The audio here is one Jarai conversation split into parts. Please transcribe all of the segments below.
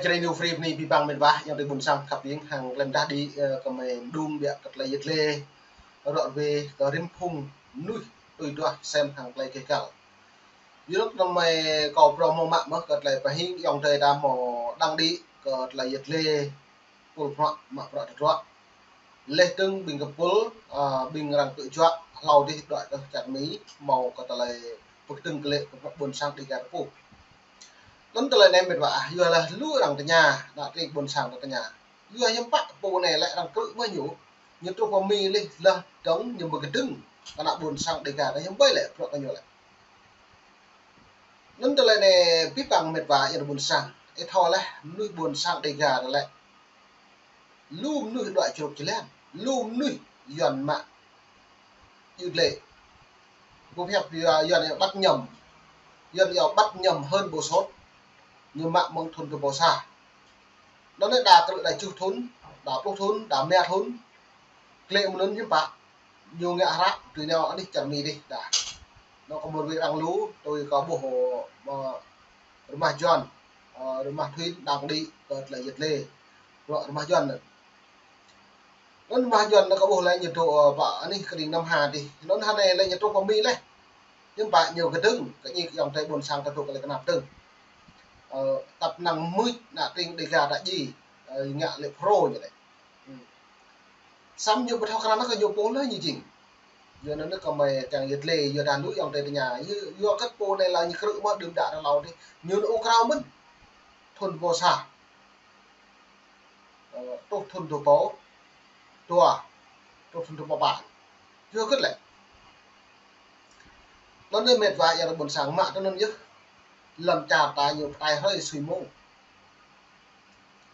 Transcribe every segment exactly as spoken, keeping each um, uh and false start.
Čơđai ñu free bơni abih bang mĕt wa, ayŏng adơi ƀôn sang khăp ƀing hăng klem dah đĭ, ơ, kơmơi mơđung biă kơ tơlơi yet lê. Rŏ rơwe kơ rĭm phung mơnuih tui duah sem hăng tơlơi kơkăl. Yua anŭn kơmơi kâo phrâo hmâo mă mơ̆ kơ tơlơi pơhing ayŏng adơi ta hmâo đăng đĭ kơ tơlơi yet lê. Pul prăk, mă prăk tơdruă. Leh tơ̆ng ƀing kơpul, ơ, ƀing arăng kơ juă, hlâo dih đuaĭ kơ čar Mi, hmâo kơ tơlơi pơkơdơ̆ng kơlĕ kơ prăk ƀôn sang Dega ta pô. Anŭn tơlơi anai mĕt wa ah, yua lah lu arăng tơña, ană tring ƀôn sang ta tơña. Yua hiư̆m pă pô anai lĕ arăng krư̆ mơ̆ ñu, ñu truh pơ Mi leh, leh tơ̆ng ñu pơkơdơ̆ng kơ ană ƀôn sang Dega ta hiư̆m ƀơi lĕ prăk kơ ñu lĕ. Anŭn tơlơi anai abih bang mĕt wa ayŏng adơi ƀôn sang. Ih thâo leh, mơnuih ƀôn sang Dega ta lĕ. Lu mơnuih đuaĭ čruk čơlan. Lu mơnuih Yuan mă. Yua lĕ. Ƀu pơhiăp Yuan, Yuan iâu bắt nhầm. Yuan iâu bắt nhầm hơn ƀu sôt. Ñu mă mơ̆ng thun rơbâo sa. Anŭn anai đa krư̆ đa tơjuh thun, đa pluh thun, đa rơma thun. Klĕ mơ̆ng anŭn hiư̆m pă. Ñu ngă hră, tui nao anih čar Mi dih, đa. Anŭn kơ mơ̆n wơ̆t arăng lu, tui kơ ƀuh, ơ, rơmah Yuan, ơ, rơmah Thuyên, đăng đĭ kơ tơlơi yet lê. Rŏ rơmah Yuan anŭn. Anŭn rơmah Yuan anŭn kơ ƀuh lĕ ñu truh, ơ, pơ anih kơđing Nam Hà dih. Anŭn hơnai lĕ ñu truh pơ Mi leh. Hiư̆m pă ñu kơdơ̆ng, kơ ñu ayŏng adơi ƀôn sang ta truh kơ lĕ kơnap tơ̆ng. Ơ, tăp năng mưč ană tring Dega ta ji, ơ, ngă lĕ pro ñu lĕ. Ư. Samơ̆ ñu ƀu thâo krăn kơ ñu pô lơi ñu jing. Yua anŭn kơmơi kiăng yet lê, yua dah lu ayŏng adơi tơña. Yua, yua hơget pô anai lơi ñu krư̆ mơ̆ đưm đă rơlâo dih. Ñu nao ôh krao mơ̆n. Thun rơbâo sa. Ơ, truh thun rơbâo dua. Truh thun rơbâo pă. Yua hơget lĕ. Anŭn anai mĕt wa ayŏng adơi ƀôn sang mă tui anŭn yơh. Lŏn čar ta ñu pơtai hrơi sui mông.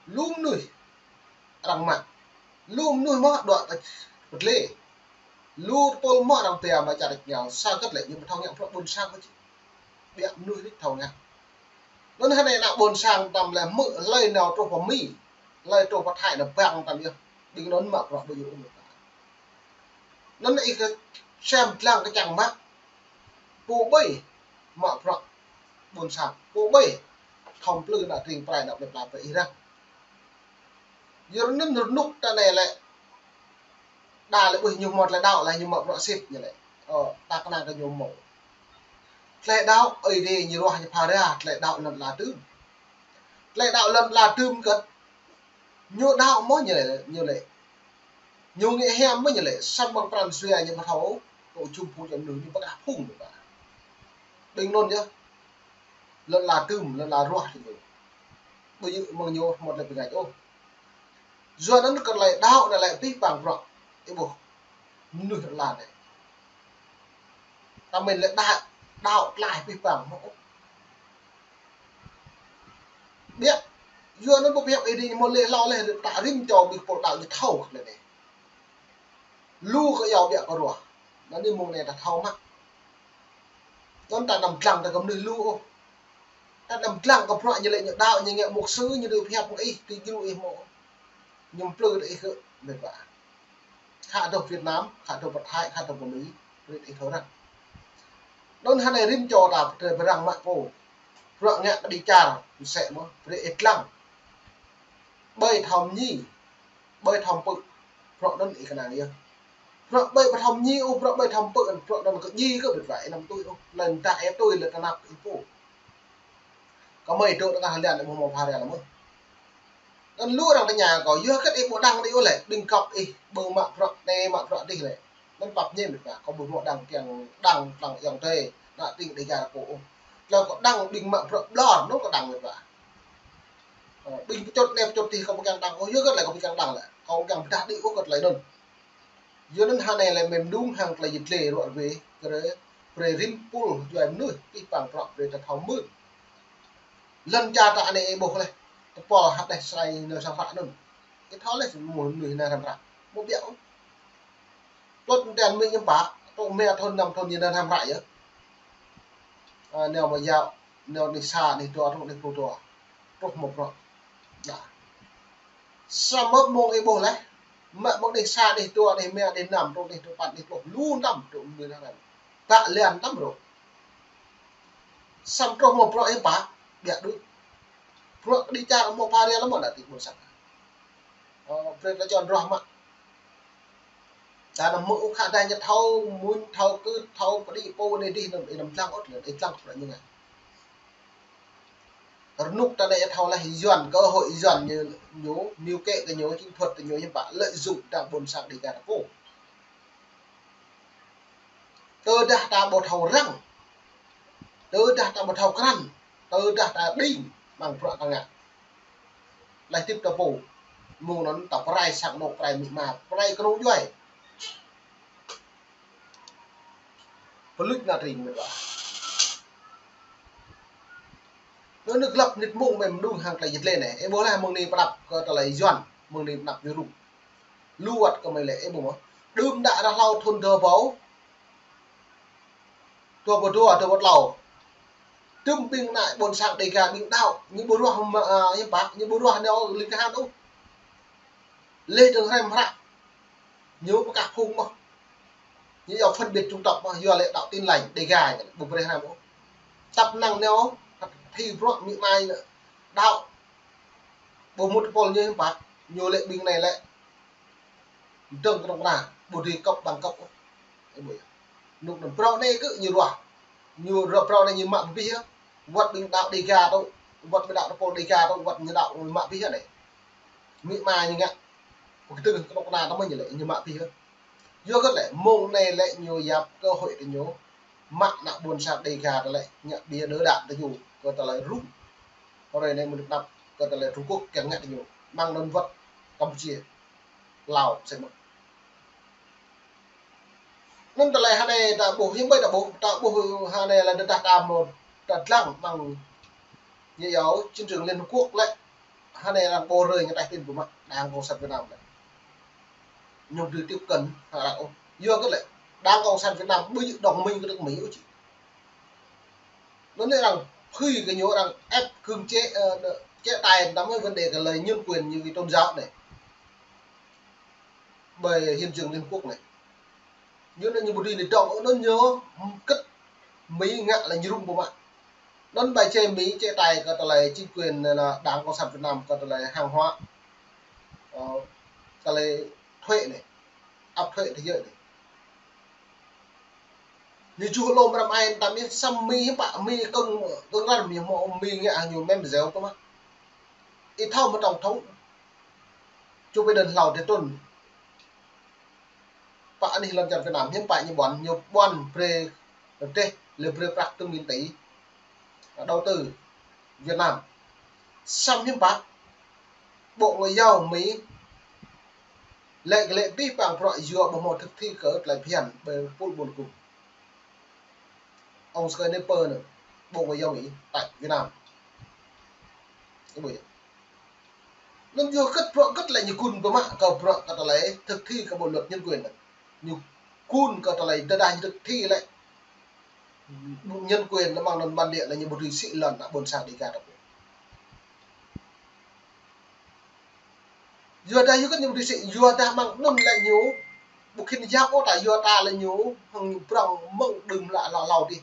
Lu mơnuih arăng mă. Lu mơnuih mơ̆ đuaĭ pơ-, pơdlê. Lu tơpul mơ̆ arăng pia mă čar rơngiao. Sa hơget lĕ ñu ƀu thâo ngă prăk ƀôn sang kơ či. Biă mơnuih nik thâo ngă. Anŭn hơnai ană ƀôn sang tăm lĕ hmư̆ hlơi nao truh pơ Mi. Hlơi truh pơ Thái nao pơ̆ng tăm yơh. Ƀing anŭn mă prăk ƀu djơ̆ ôh. Anŭn ih kơ sem lăng kơ čang mă. Pô ƀơi mă prăk ƀôn sang. Pô ƀơi thâo mplư ană tring prai ană plơi pla pơ ih rah. Yua anŭn rơnŭk ta anai lĕ. Đa lĕ ƀuh ñu hmâo tơlơi đaŏ lĕ ñu mă prăk sĭt ñu lĕ. Ơ, ta kơnang kơ ñu hmâo. Tơlơi đaŏ, Ơi Adai ñu ruah ñu pha ra, tơlơi đaŏ lŏn ala tơm. Tơlơi đaŏ lŏn ala tơm kơ̆t. Ñu đaŏ mơ̆ ñu lĕ, ñu lĕ. Ñu ngă hiam mơ̆ ñu lĕ, samơ̆ pran jua ñu ƀu thâo, kơ jum phung jum nư ñu ƀu kah phung ñu ƀă. Ƀing anŭn yơh. Lŏn ala tơm, lŏn ala ruah ñu. Ƀu djơ̆ mơ̆ng ñu hmâo tơlơi pơngač ôh. Yua anŭn kơ tơlơi đaŏ anai lĕ abih bang prăk. Ih ƀuh. Mơnuih ala anai. Ta mĭn lĕ đaŏ, đaŏ tlaih abih bang mơ̆ ôh. Biă. Yua anŭn ƀu pơhiăp Ơi Adai ñu mơ̆ lĕ hlâo leh, ta rĭm čô ƀing pô đaŏ ñu thâo kơ tơlơi anai. Lu kơ iâu biă kơ ruah. Anŭn anai mơ̆ng anai ta thâo mă. Anŭn ta anăm dlăng ta kơ mơnuih lu ôh. Ta anăm dlăng kơ prăk ñu lĕ ñu đaŏ ñu ngă mục sư ñu đuaĭ pơhiăp mơ̆ng ih, tui djru ih mơ̆. Ñu mplư tơ ih kơ mĕt wa. Khă truh Việt Nam, khă truh pơ Thái, khă truh pơ Mi, brơi ih thâo răng. Anŭn hơnai rĭm čô ta pơtrơi pơrăng mă pô. Prăk ngă kơđi čar, mơsĕ mơ̆, brơi ih dlăng. Ƀơi thâo mơñi, ƀơi thâo pơ̆, prăk anŭn ih kơnang yơh. Prăk ƀơi pơthâo mơñi ôh, prăk ƀơi thâo pơ̆, prăk anŭn kơ djai kơ mĕt wa, ih anăm tui ôh. Lŏn ta ih tui lĕ ta năp ih pô. Kơmơi dŏ tơngah lian ƀu hmâo pha ra lĕ mơ̆. Anŭn lu arăng tơña kâo, yua hơget ih ƀu đăng đĭ ôh lĕ, ƀing găp ih, ƀu mă prăk anai, mă prăk adih lĕ. Anŭn pap ñe mĕt wa, kâo ƀu hmâo đăng kiăng đăng tlang ayŏng adơi, ană tring Dega ta pô ôh. Tơlơi kâo đăng ƀing mă prăk ƀlŏr, anŭn kâo đăng mĕt wa. Ơ, ƀing pơčut anai pơčut adih kâo ƀu kiăng đăng ôh, yua hơget lĕ kâo ƀu kiăng đăng lĕ. Kâo ƀu kiăng pơdah đĭ ôh kơ tơlơi anŭn. Yua anŭn hơnai lĕ mơ̆ng mơđung hăng tơlơi yet lê rŏ rơwe, kơ rê, brơi rĭm pul djuai mơnuih, abih bang prăk brơi ta thâo mưn. Lŏn čar ta anai ih ƀuh leh, tơpul hăt đeh srai nao sang hră anŭn. Ih thâo leh mơnuih nao sang hră. Mơ̆ biă ôh. Tơl tơngan mơnuih ñu pă, tơl rơma thun năm thun ñu nao sang hră yơh. Ơ, nao mă yua, nao anih sa, anih dua, truh anih pluh dua. Truh mă prăk. Đa. Samơ̆ mơ̆ng ih ƀuh leh. Mă mơ̆ng anih sa, anih dua, anih rơma, anih năm, truh anih dua păn, anih pluh. Lu năm, truh mơnuih nao sang hră. Tă lian năm rŏ. Samơ̆ truh mă prăk ih pă, biă đôč. Bruă kơ đi čar mơ̆ pha ria lăm mơ̆ ană tring ƀôn sang. Ơ, brơi ta čuăn ruah mă. Ta anăm mơ̆ ôh khă dah ñu thâo mŭn, thâo kưt, thâo pơđĭ pô anai dih anăm, anăm lăng ôh, lĕ lăng kơ bruă ñu ngă. Rơnŭk ta anai thâo laih Yuan, cơ hội Yuan ñu, ñu, mưu kế kơ ñu, chiến thuật kơ ñu, hiư̆m pă lợi dụng ta ƀôn sang Dega ta pô. Tơdah ta ƀu thâo răng, tơdah ta ƀu thâo krăn, tơdah ta đing, mơ̆ng bruă ta ngă. Laih tĭp ta pô, mơ̆ng anŭn ta pơrai sang anŏ, pơrai amĭ ama, pơrai kơnung djuai. Pơluč ană tring mĕt wa. Anŭn nơ̆ glăp nit mơ̆ng mĕm mơđung hăng tơlơi jĕ lĕ anai. Ơ ƀuh laih mơ̆ng anai pơnăp kơ tơlơi Yuan, mơ̆ng anai pơnăp Yuan. Lu wơ̆t kơ mơi lĕ, ơ ƀuh mơ̆. Đưm đă ră hlâo thŭn dua rơbâo. Dua rơbâo dua, dua rơbâo klâo. Tơm ƀing ană ƀôn sang Dega ƀing đaŏ. Ñu ƀu ruah mă, a, hiư̆m pă, ñu ƀu ruah nao ling kahan ôh. Laih dơ̆ng hrăm hră. Ñu pơkă phung mơ̆. Ñu yua phân biệt chủng tộc mơ̆, yua lĕ đạo Tin Lành, Dega, ƀu brơi hrăm ôh. Tăp năng nao, thi bruă amĭ ama ñu đaŏ. Ƀu mŭt pôl ñu hiư̆m pă, ñu lĕ ƀing anai lĕ. Dơ̆ng kơnuk kơna, ƀu dưi kŏp bằng cấp ôh. Ơ ƀuh yơh. Anŭn anŭn phrâo anai kơ ñu ruah. Ñu ruah phrâo anai ñu mă abih yơh. Wơ̆t ƀing đaŏ Dega tŭ, wơ̆t ƀing đaŏ tơpôl Dega tŭ, wơ̆t ñu đaŏ mă abih yơh anai. Amĭ ama ñu ngă. Pơkơdơ̆ng kơnuk kơna tơmơi ñu lĕ, ñu mă abih yơh. Yua kơ lĕ, mơ̆ng anai lĕ ñu yap cơ hội tơ ñu. Mă ană ƀôn sang Dega tơ lĕ, ngă ƀiă đơ đă tơ ñu, kơ tơlơi rŭng. Hrơi anai mơ̆ng anăp, kơ tơlơi Trung Quốc kiăng ngă tơ ñu. Mơ̆ng anŭn wơ̆t Campuchia, Lào, sĕ mơ̆n. Anŭn tơlơi hơnai ta ƀuh, hiư̆m ƀơi ta ƀuh, ta ƀuh hơnai lĕ tơdah ta mơ̆ ta dlăng mơ̆ng ñu yua chiến trường Liên Hợp Quốc lĕ, hơnai arăng ƀu rơi ñu taih tin ƀu mă, Đảng Cộng sản Việt Nam lĕ. Ñu dưi tiếp cận hă arăng ôh. Yua kơ lĕ, Đảng Cộng sản Việt Nam ƀu djơ̆ đồng minh kơ nước Mỹ ôh či. Anŭn anai arăng phui kơ ñu, arăng ép cưỡng chế, ơ, chế tài năm mươi vấn đề kơ tơlơi nhân quyền ñu kơ tôn giáo anai. Ƀơi hiến chương Liên Hợp Quốc anai. Ñu anŭn ñu ƀu dưi nao dŏng, anŭn ñu kơ̆t Mỹ ngă lĕ ñu rŭng ƀu mă. Anŭn ƀai čê Mỹ chế tài kơ tơlơi chính quyền anai, Đảng Cộng sản Việt Nam kơ tơlơi hàng hóa, ơ, tơlơi thuế anai, áp thuế thế giới anai. Ñu čuh lŏm răm ai tam ih săm Mỹ hiư̆m pă Mỹ kơ̆ng, kơ̆ng răn Mỹ mơ̆ Mỹ ngă ñu mem deo tơ mă. Ih thâo mơ̆ tổng thống Joe Biden hlâo tơdơi trŭn pơ anih lŏn čar Việt Nam hiư̆m pă ñu ƀuăn, ñu ƀuăn brơi rơdêh lĕ brơi prăk tơm nghìn tỷ đầu tư Việt Nam. Săm hiư̆m pă Bộ Ngoại giao Mỹ lĕ kơ lĕ pih păng bruă yua ƀu hmâo thực thi kơ tơlơi phiăn ƀơi pul ƀôn kŭm. Ông Sky Nipper anai, Bộ Ngoại giao Mỹ tại Việt Nam. Ơ ƀuh yơh. Anŭn yua kơ bruă kơ lĕ ñu gun ƀu mă kơ bruă kơ tơlơi thực thi kơ bộ luật nhân quyền anai. Ñu gun kơ tơlơi tơdah ñu thực thi lĕ nhân quyền anai mơ̆ng anŭn bản địa lĕ ñu ƀu dưi sĭ lŏn ană ƀôn sang Dega ta ƀuh. Yua dah yua kơ ñu ƀu dưi sĭ, yua dah mơ̆ng anŭn lĕ ñu ƀu khĭn yap ôh ta, yua ta lĕ ñu hăng ñu prŏng mơ̆ng đưm lă hlâo hlâo dih.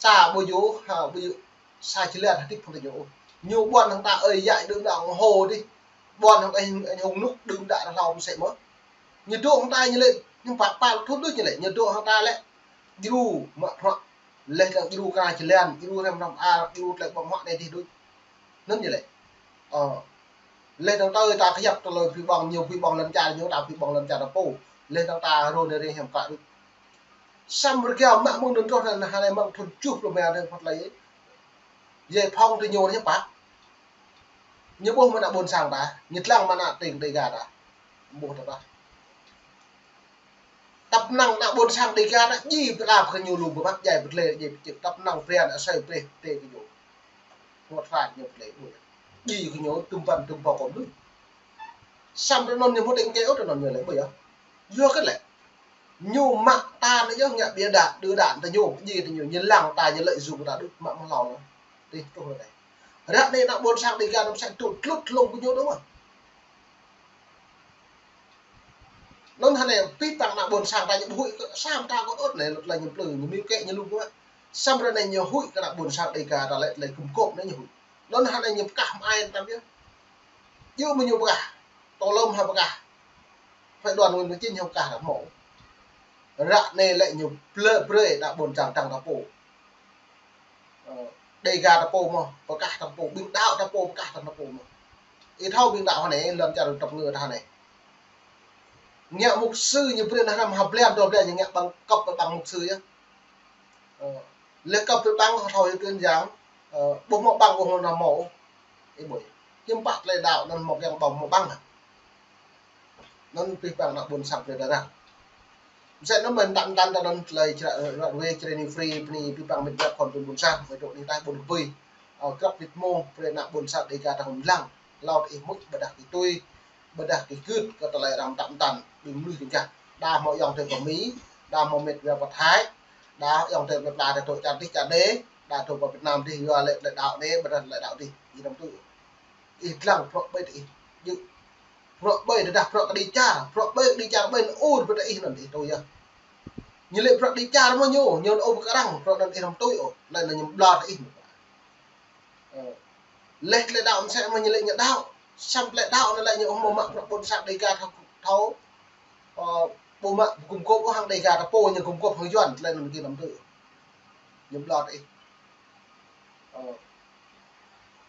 Ta ƀu djơ̆, ha, ƀu djơ̆ sa jơlan hơdip hăng ta ñu. Ñu ƀuăn hăng ta ơi yă đưm đă hăng hô dih. Ƀuăn hăng ta hăng, hăng hông nuk đưm đă hlâo mơsĕ mơ̆. Ñu dŏ hăng ta ñu lĕ, ñu pă pă thŭn đôč ñu lĕ, ñu dŏ hăng ta lĕ. Djru mă bruă. Laih dơ̆ng djru kra jơlan, djru rem răm ar, djru tơlơi ƀơ̆ng huă anai dih đôč. Anŭn ñu lĕ. Ơ. Laih dơ̆ng tơl ta kơjăp tơlơi phi ƀơ̆ng ñu, phi ƀơ̆ng lŏn čar ñu, ta phi ƀơ̆ng lŏn čar ta pô. Laih dơ̆ng ta rô anai rê hiam klă đôč. Săm rơgao mă mơ̆ng anŭn truh anai, hơnai mơ̆ng thŭn tơjuh pluh rơma anai phat lơi. Giải phóng tơ ñu anai pă. Ñu ƀuh mơ̆ ană ƀôn sang ta, ñu dlăng mơ̆ ană tring Dega ta. Ƀuh ta pă. Tăp năng ană ƀôn sang Dega ta djai pơđap kơ ñu lu ƀu mă djai pơtlê, djai pơčĕ, tăp năng pơrian asơi prêh tê kơ ñu. Hmâo tơpă ñu pơtlê ƀuh. Djai kơ ñu tŭm păn tŭm pô kơ mơnuih. Săm tơ anŭn ñu hmâo tring kơ ôh tơ anŭn ñu lĕ ƀuh yơh. Yua kơ lĕ. Ñu mă ta anai yơh ngă ƀiă đă, đơ đă tơ ñu, djai tơ ñu, ñu lăng ta, ñu lợi dụng ta đôč mă mơ̆ hlâo anai. Tih truh anai. Ră anai ană ƀôn sang Dega anŭn sĕ tŭ tlŭt hlŏng kơ ñu đôč mơ̆. Anŭn hơnai pih păng ană ƀôn sang ta ñu ƀu huĭ kơ sa mơta kơ ôt anai lŏt lĕ ñu plư, ñu mĭn kĕ ñu lu kơ. Săm ră anai ñu huĭ kơ ană ƀôn sang Dega ta lĕ, lĕ kŭm kŏp anai ñu huĭ. Anŭn hă anai ñu pơkah mơai tam yơh. Yua mơ̆ ñu pơkah, tơlơi hă pơkah. Phái đoàn Nguyễn Minh Chính hă pơkah ră mơ̆. Ră anai lĕ ñu blơi brơi đa ƀôn sang tăng ta pô. Ơ, Dega ta pô mơ̆, pơkah ta pô, ƀing đaŏ ta pô, pơkah ta pô mơ̆. Ih thâo ƀing đaŏ hă anai, lŏn čar tŏk ngơ ta hă anai. Ngă mục sư ñu brơi anai hrăm ha blan, dua blan ñu ngă bằng cấp bằng mục sư yơh. Ơ, lĕ cấp bằng hă thâo yơh Kiên Giang, ơ, ƀu hmâo bằng ƀu hmâo nao mơ̆. Ih ƀuh. Hiư̆m pă tơlơi đaŏ anŭn hmâo kiăng ƀu hmâo bằng hă. Anŭn pih păng đaŏ ƀôn sang plơi darah. Mơsĕ anŭn mơ̆n tam tam ta anŭn tơlơi čră, ră ruai čră ni free bơni pih păng mĕt wa khŏm ƀôn sang, mơ̆ dŏ ni taih ƀôn kơbui. Ơ, krăp pit mông, brơi ană ƀôn sang Dega ta hŭm lăng. Hlâo ih mŭt ƀôdah kơ tui, ƀôdah kơ gưt kơ tơlơi răm tam tam, ƀing mơnuih ƀing gah. Đa hmâo ayŏng adơi pơ Mi, đa hmâo mĕt wa pơ Thái, đa ayŏng adơi pơ pla ta dŏ čar dih čar đê, đa dŏ pơ Việt Nam dih yua lĕ tơlơi đaŏ anai, ƀôdah tơlơi đaŏ dih. Ih răm tui. Ih lăng bruă ƀơi tơ ih. Yơh. Bruă ƀơi tơdah bruă kơđi čar, bruă ƀơi kơđi čar ƀơi anŭn ur ƀơi tơ ih anŭn ih tui yơh. Ñu lĕ bruă kơđi čar mơ̆ ñu, ñu anŭn ur ƀơi kơ arăng, bruă anŭn ih răm tui ôh, lĕ anŭn ñu ƀlŏr tơ ih. Ơ. Lĕ tơlơi đaŏ mơsĕ mơ̆ ñu lĕ ñu đaŏ, samơ̆ tơlơi đaŏ anŭn lĕ ñu ƀu hmâo mă bruă ƀôn sang Dega thâo, thâo, ơ, ƀu mă gum gôp ôh hăng Dega ta pô ñu gum gôp hăng Yuan, tơlơi anŭn gih răm tui. Ñu ƀlŏr tơ ih. Ơ.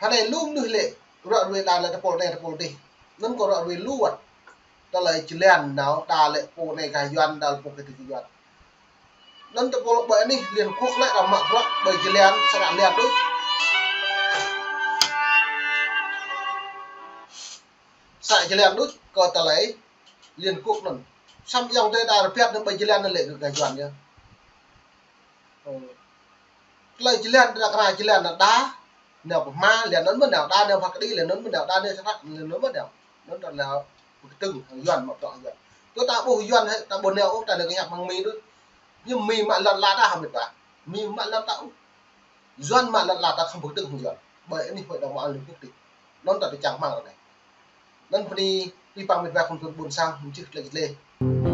Hă anai lu mơnuih lĕ, ră ruai đa lĕ ta pô anai ta pô dih. Anŭn kâo ră ruai lu wơ̆t. Tơlơi jơlan nao đa lĕ pô anai gah Yuan, đa lĕ pô kơ dih gah Yuan. Anŭn ta pô ƀơi anih Liên Quốc lĕ đa mă bruă ƀơi jơlan, săk jơlan đôč. Săk jơlan đôč kơ tơlơi Liên Quốc anŭn. Samơ̆ ayŏng adơi đa rơbat anŭn ƀơi jơlan anŭn lĕ kơ gah Yuan yơh. Ơ. Tơlơi jơlan, tơlơi kơna jơlan anŭn đa, nao pơ hma, lĕ anŭn mơ̆ nao, đa nao pơ kơđi, lĕ anŭn mơ̆ nao, đa nao săk, lĕ anŭn mơ̆ nao. Anŭn tơlơi pơkơdơ̆ng hăng Yuan, mă bruă hăng Yuan. Tui ta ƀuh Yuan hĕ, ta ƀu nao ôh, ta nao kơñăp hăng Mi đôč. Ñu Mi mă lŏn ala ta hă mĕt wa. Mi mă lŏn ta ôh. Yuan mă lŏn ala ta khŏm pơkơdơ̆ng hăng Yuan. Ƀơi anih Hội đồng Bảo an Liên Quốc dih. Anŭn ta pơčang hmang ră anai. Anŭn bơni pih păng mĕt wa khŏm tŭ ƀôn sang, mơčih tơlơi čih lĕ.